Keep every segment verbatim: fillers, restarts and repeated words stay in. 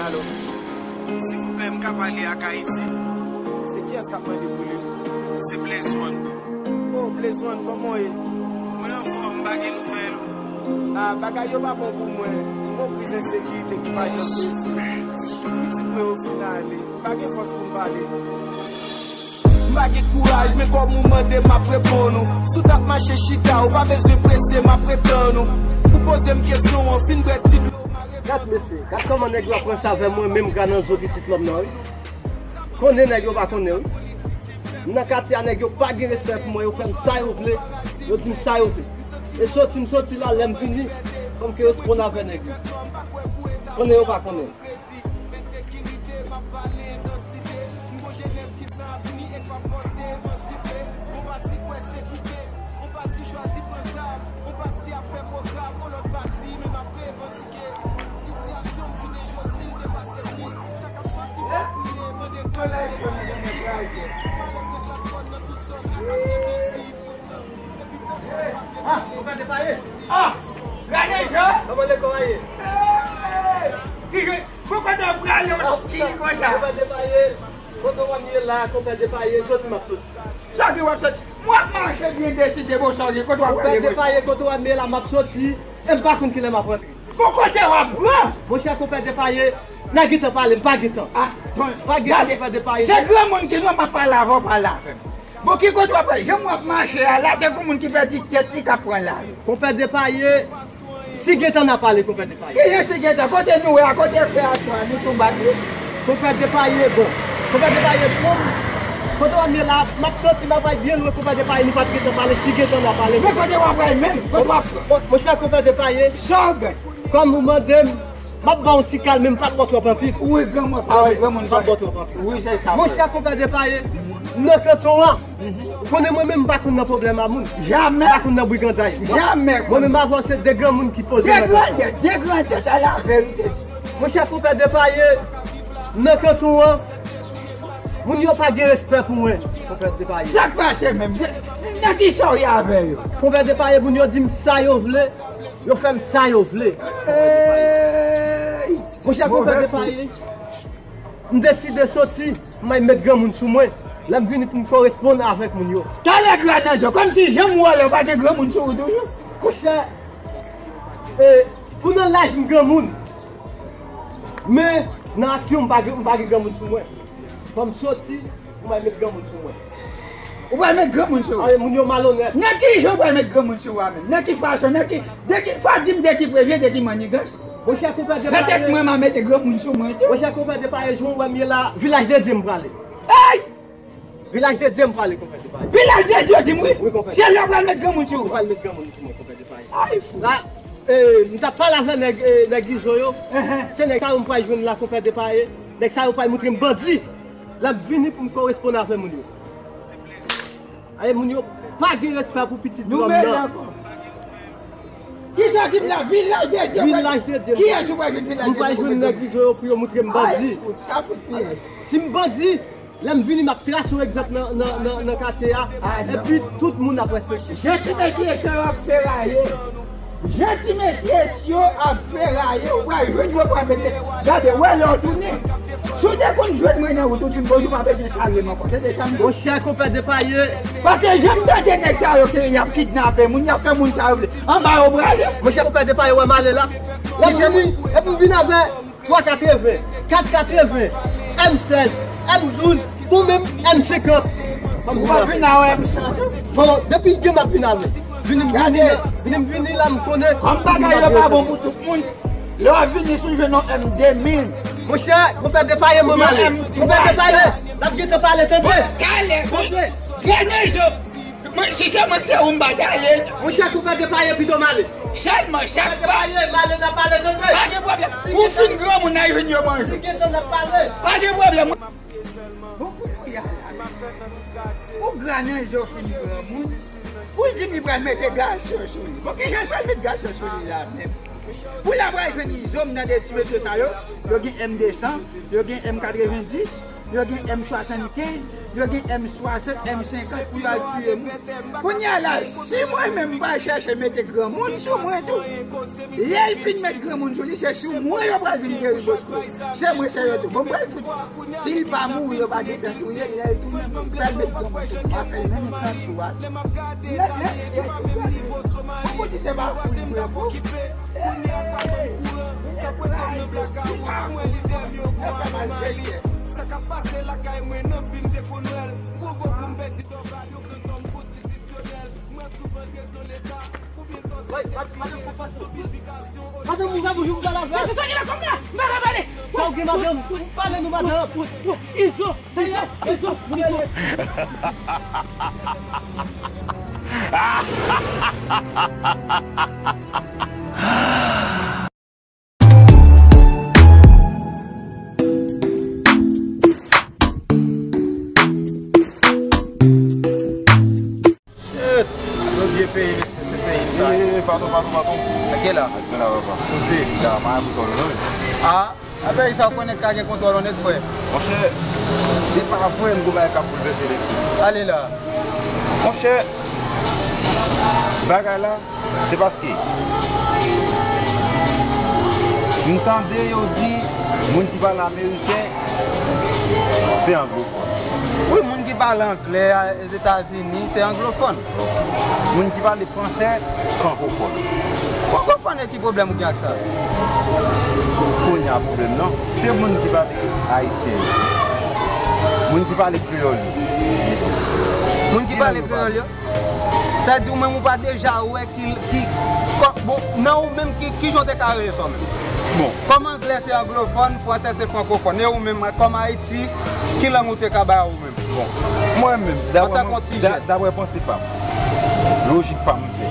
Alo. Silvouplè, m ka pale ak Ayiti? Se kiyès k ap mande pou li? Se Blaze One. Oh, Blaze One, kòman w ye? Mwen anfòm, m pa gen nouvèl ou. Ah, bagay yo pa bon pou mwen. M gon kriz ensekirite ki pa janm fini. Tout pitit mwen yo fin ale. M pa gen fòs pou m pale. M pa gen kouraj, men kòm ou mande, m ap reponn ou. Si w t ap mache chita, ou pa bezwen prese, m ap ret tann ou. Ou poze m kesyon an, fin bwè ti dlo, m a reponn ou. Gad mesye, gad kòman nèg yo ap ranse avè mwen, menm gra nan zo pitit lòm nan, wi. Konnen nèg yo pa konnen, wi. M nan katye a, nèg yo pa gen respè pou mwen, yo fè m sa yo vle, yo di m sa yo vle. E soti m soti la, lè m vini, fò m ke responn avè nèg yo. Konnen yo pa konnen. Ensekirite, m ap vale nan site. M gon jenès ki san avni e k p ap fòse emansipe. Yon pati kwè se koupe, yon pati chwazi pran zam, yon pati ap fè pwogram, yon lòt pati menm ap revandike. Sitiyasyon m jounen jodi l depase kriz. Sa k ap sòti fò kriye, mande granmèt e pa de kriz. Paske malè se klakson nan tout zòn a katrevendi. Ah, konpè Depaye. Ah, gade jan. Kòman lekòl a ye? Hey! Ki jwe? Pou kote w prale, w ki konsa? Konpè Depaye. Kote w ap ye la, konpè Depaye, soti m ap soti. Soti w ap soti. Mwen ap mache byen deside, bon, sa w ye, kote w ap prale, konpè Depaye, kote w ap ye la, m ap soti. E m pa konn kilè m ap rantre. Bon, kote w ap pran? Monchè, konpè Depaye, n a gentan pale, m pa gentan. Ah, bon, pa gentan, gade, konpè Depaye. Se granmoun ki nou, m ap pale avè w, pale avè m. Bon, ki kote w ap pran? Jan w ap mache a la, tankou moun ki pèdi tèt li k ap pran lari. Konpè Depaye, si gentan n a pale, konpè Depaye. Ki jan si gentan? Kote nou ye a, kote frè a sa, nou tou bat li. Konpè Depaye, bon. Konpè Depaye, bon. Kote w ap ye la, m ap soti, m ap al byen lwen, konpè Depaye, nou pa t gentan pale, si gentan n a pale. Men kote w ap pran menm? Kote w ap pran? Bon, monchè, konpè Depaye. Sa w gen? Kòm ou mande m, m ap ba w ti kal, men m pa t ba w twòp anpil. Wi, granmoun, pawòl granmoun. M pa t ba w twòp anpil. Wi, se sa. Monchè, konpè Depaye, nan kanton an, ou konnen mwen menm, m pa konn nan pwoblèm a moun. Jamè. M pa konn nan briganday. Jamè. Mwen menm, avè w se de granmoun ki poze nan kanton an. De grandèt, de grandèt, a la verite. Monchè, konpè Depaye, nan kanton an, moun yo pa gen respè pou mwen, konpè Depaye. Sa k pase menm? Nan kisa w ye avè yo? Konpè Depaye, moun yo di m sa yo vle. Yo fè m sa yo vle. Hey! Monchè, konpè Depaye, m deside soti, m al met granmoun sou mwen. Lè m vini pou m koresponn avèk moun yo. Talè gra nan je w, kòmsi jan m wè w la, ou pa gen granmoun sou ou toujou? Monchè, e, pou nan laj m granmoun, men nan aksyon m pa gen, m pa gen granmoun sou mwen. Fò m soti, pou m al met granmoun sou mwen. Ou pral met granmoun sou ou? Ay, moun yo malonèt. Nan ki jan ou pral met granmoun sou ou a menm? Nan ki fason? Nan ki, de ki, fò di m de ki prevye, de ki mannigans? Monchè, konpè Depaye. Petèt mwen m a mete granmoun sou mwen tou. Monchè, konpè Depaye, jan w wè m ye la, Vilaj de Dye m prale. Ay! Vilaj de Dye m prale, konpè Depaye. Vilaj de Dye, di m wi. Wi, konpè. Se la w pral met granmoun sou ou? M pral met granmoun sou mwen, konpè Depaye. Ay, fou. La, e, m t ap pale avè nèg, e, nèg Izo yo. Enhen. Se nèg sa yo m pral jwenn la, konpè Depaye. Nèg sa yo pral montre m bandi. L ap vini pou m koresponn avè moun yo. Aye, moun yo pa gen respè pou pitit lòm nan. Kisa w di m la? Vilaj de Dye. Vilaj de Dye. Kiyès ou pral jwenn Vilaj de Dye? M pral jwenn nèg Izo yo pou yo montre m bandi. Ay, fout, sa fout pi. Si m bandi, lè m vini, m ap trase yon egzanp nan, nan, nan, nan katye a. Epi tout moun ap respekte. Jan ti mesye sa yo ap feraye. Jan ti mesye yo ap feraye, ou pral jwenn yo pral mete. Gade, wè lè w tounen. Si w te konn jwenn mwen nan wout, ou di m bonjou, pa bezwen salye m ankò. Se te sa m di. Monchè, konpè Depaye. Paske jan m tande nèg sa yo ke y ap kidnape moun, y ap fè moun sa yo vle. Anba yo prale. Monchè, konpè Depaye, wè m ale la. Lè m vini, epi m vin avè twa katreven, kat katreven, M sèz, M douz, ou menm M senkant. Ou pa vin avè M san tou? Bon, depi gen m ap vin avè. Vini m vini, vini m vini la, m konnen. Kòm bagay yo pa bon pou tout moun, lè w ap vini sou jwenn yon M de mil. Monchè, konpè Depaye, mwen m ale. Konpè Depaye, n ap gentan pale, tande. Talè, tande. Gade, Mwen, si se mwen ki te ou, m pa t ale. Monchè, konpè Depaye, pito m ale. Sèlman, chak pa. Depaye, m ale, n ap pale, tande. Pa gen pwoblèm. Ou fin granmoun, n a jwenn yo manjou. Si gentan n ap pale. Pa gen pwoblèm. Bon, kounye a la, ou gra nan je w fin granmoun. Ou di m li pral mete gason sou li. Bon, kijan l pral met gason sou li la menm? Pou l ap pral jwenn Izo m nan de ti mesye sa yo, yo gen M de san, yo gen M katrevenndis, yo gen M swasannkenz, Yo gen M swasant, M senkant pou yo al tiye moun. Kounye a la, si mwen menm m pral chèche mete granmoun sou mwen tou, lè l fin met granmoun sou li, se sou mwen yo pral vin keri bosko. Se mwen, se yo tou. Bon, m pral fout. Si l pa mouri, yo pa gentan touye l, lè l touye m, m pral met granmoun sou mwen, fè l nan trant jou a. Lè, lè, lè, lè, Sa k ap pase lakay mwen nan vil Deko Nwèl, gwo gwo kou m pèdi dòval yon gran nonm konstitisyonèl. Mwen sou van rezon Leta, oubyen tò se Madanm, ou sa bouje pou pale avè l? Mèsi, Sonia, kòm nan, m pa ka pale. Sa w gen, madanm? Pale nou, madanm. Izo, Izo, Izo, Izo. Shit! Yo vye peyi, mesye, se peyi m sa. Eh, eh, eh, padon, padon, padon. Ak gen la? Ak gen la, papa. Koze. La, pa yon bouton, non. Ah, a peyi sa, ou konnen ka gen kontwòl onèt, frè. Monchè, se pa vre, m gon bagay k ap boulvèse lespri m. Ale la. Monchè, bagay la, se paske m tande yo di moun ki pale ameriken se anglofòn. Wi, moun ki pale anglè a Etazini se anglofòn. Moun ki pale fransè, frankofòn. Frankofòn, e ki pwoblèm ou gen ak sa? Kounye a pwoblèm nan, se moun ki pale ayisyen yo. Moun ki pale kreyòl yo. Moun ki pale kreyòl yo? Sa di ou menm ou pa deja wè ki, ki, kò-, bon, nan ou menm ki, ki jan w te ka rele sa w menm? Bon. Kòm anglè se anglofòn, fransè se frankofòn. E ou menm, kòm Ayiti, ki lang ou te ka bay ou menm? Bon. Mwen menm, daprè mwen, da-, daprè panse pa m, lojik pa m, m fè.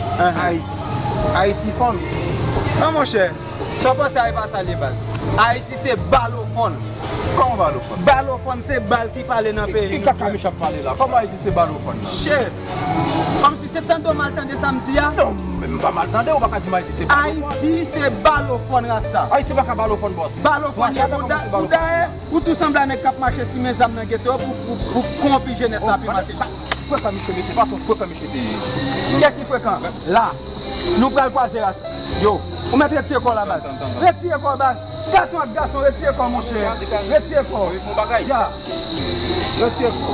Ayiti. Ayiti fòn. Non, monchè. Sa w panse a, e pa sa l ye, baz. Ayiti se balofòn. Kòman balofòn? Balofòn se bal ki pale nan peyi nou. Ki kaka Mich ap pale la? Kòman Ayiti se balofòn nan? Shit! Kòmsi se tande w mal tande sa m di a? Non, men m pa mal tande, ou pa ka di m Ayiti se balofòn. Ayiti se balofòn, Rasta. Ayiti pa ka balofòn, bòs. Balofòn ye pou da-, pou dayè, ou tou sanble a nèg k ap mache simen zam nan geto yo pou, pou, pou kowonpi jenès la pi mache. Frekan misye, mesye, paske frekan misye te ye. Kiyès ki frekan? La. Nou pral kwaze, Rasta. Yo, ou mèt retire kò w la, baz. Retire kò w, baz. Gason ak gason, retire kò w, monchè. Retire kò w. Ya. Retire kò w.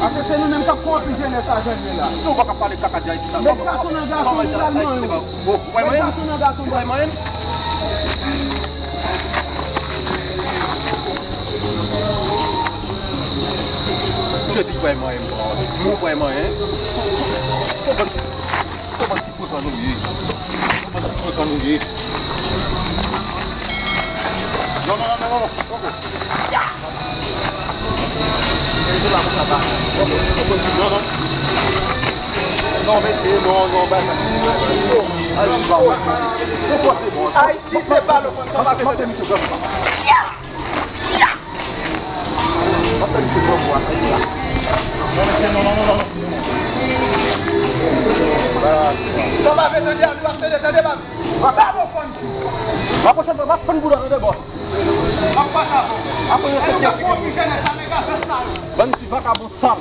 Paske se nou menm k ap kowonpi jenès la jan l ye la. Nou pa ka pale kaka di Ayiti sa. Met gason nan gason, nou pral manyen w. Met gason nan gason, baz. Misye di pral manyen m, baz. Nou pral manyen. Son, son, son, son bann ti, son bann ti frekan nou ye. Son bann ti frekan nou ye. Non, non, non, non, non, non. Poko. Ya! Non, non. Non, mesye, non, non, bay sa. Ayiti se balofòn, sa w pa vle tande. Ya! Ya! Non, mesye, non, non, non, non. Sa w pa vle tande a, li p ap tande, tande, baz. Balofòn. M ap pwoche, m ap fann boul ou, tande, bòs. M ap pase avè w. Apre yo se kòwonpi jenès la, nèg a vès sa yo. Bann ti vakabon sal.